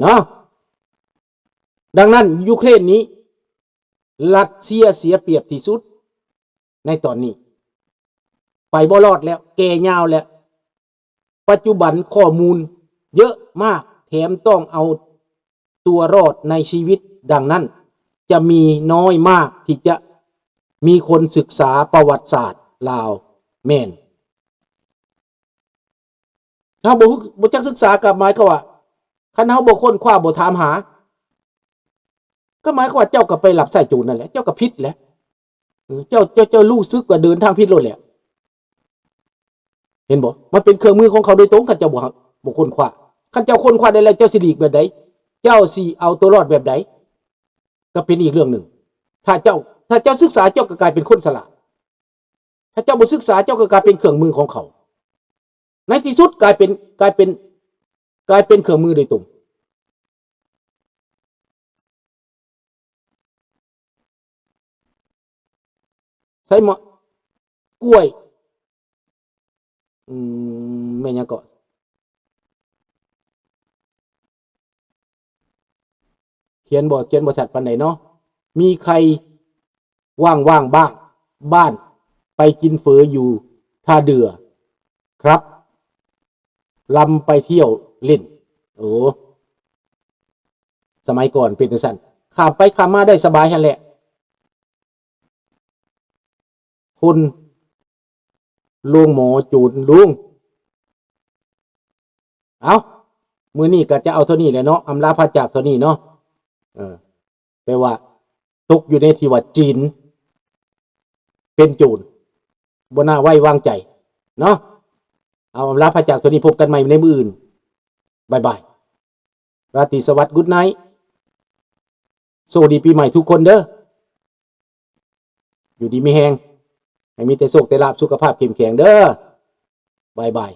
ເນາະ. ດັ່ງນັ້ນ ຢູເຄຣນນີ້ ຣັດເຊຍເສຍປຽບທີ່ສຸດໃນຕອນນີ້ ໄປບໍ່ລອດແລ້ວ ແກ່ຍາວແລ້ວ. ປັດຈຸບັນຂໍ້ມູນເຍອະມາກ ແຖມຕ້ອງເອົາຕົວລອດໃນຊີວິດ, ດັ່ງນັ້ນຈະມີນ້ອຍມາກທີ່ຈະມີຄົນສຶກສາປະຫວັດສາດລາວ. ແມ່ນ ເຮົາບໍ່ ບໍ່ຈັກສຶກສາ ກໍໝາຍຄວາມວ່າ ຄັນເຮົາບໍ່ຄົ້ນຄວ້າ ບໍ່ຖາມຫາ ກໍໝາຍຄວາມວ່າເຈົ້າກໍໄປຮັບໃຊ້ໂຈນນັ້ນແຫຼະ, ເຈົ້າກໍຜິດແຫຼະ. ເອີ ເຈົ້າ ເຈົ້າ ເຈົ້າຮູ້ສຶກວ່າເດີນທາງຜິດໂລດແຫຼະ. ເຫັນບໍ່? ມັນເປັນເຄື່ອງມືຂອງເຂົາໂດຍຕົງ ຄັນເຈົ້າບໍ່ ບໍ່ຄົ້ນຄວ້າ. ຄັນເຈົ້າຄົ້ນຄວ້າໄດ້ແລ້ວ ເຈົ້າຊິຫຼີກແບບໃດ? ເຈົ້າຊິເອົາຕົວລອດແບບໃດ? ກໍເປັນອີກເລື່ອງໜຶ່ງ. ຖ້າເຈົ້າ ຖ້າເຈົ້າສຶກສາ ເຈົ້າກໍກາຍເປັນຄົນສະຫຼາດ. ຖ້າເຈົ້າບໍ່ສຶກສາ ເຈົ້າກໍກາຍເປັນເຄື່ອງມືຂອງເຂົາ. ໃນທີ່ສຸດກາຍເປັນ ກາຍເປັນ ກາຍເປັນເຄື່ອງມືໂດຍຕົງ. ໃສ່ໝາກກ້ວຍ ອືມ ແມ່ນຫຍັງເກາະ? ຂຽນບໍ່ ຂຽນບໍ່ຊັດປານໃດເນາະ. ມີໃຄວ່າງໆບ້າງ ບ້ານ ໄປກິນເຝີຢູ່ທ່າເດື່ອ ຄັບ ລຳໄປທ່ຽວຫຼິ້ນ. ໂອ້ ສະໄໝກ່ອນເປັນຈັ່ງຊັ້ນ ຂ້າມໄປຂ້າມມາໄດ້ສະບາຍຫັ້ນແຫຼະ. ຄົນໂລງໝໍໂຈນລຸງ. ເອົ້າ ມື້ນີ້ກໍຈະເອົາເທົ່ານີ້ແຫຼະເນາະ, ອຳລາພາຈາກເທົ່ານີ້ເນາະ. ເອີ ແປວ່າຕົກຢູ່ໃນທີ່ວ່າຈີນເປັນໂຈນ ບໍ່ໜ້າໄວ້ວາງໃຈເນາະ. ເອົາ ອຳລາພາຈາກເທົ່ານີ້, ພົບກັນໃໝ່ໃນມື້ອື່ນ. ບາຍບາຍ. ລາຕີສະຫວັດ Good night. ໂຊກດີປີໃໝ່ທຸກຄົນເດີ. ຢູ່ດີມີແຮງ, ໃຫ້ມີແຕ່ໂຊກແຕ່ລາບ, ສຸຂະພາບເຂັ້ມແຂງເດີ. ບາຍບາຍ.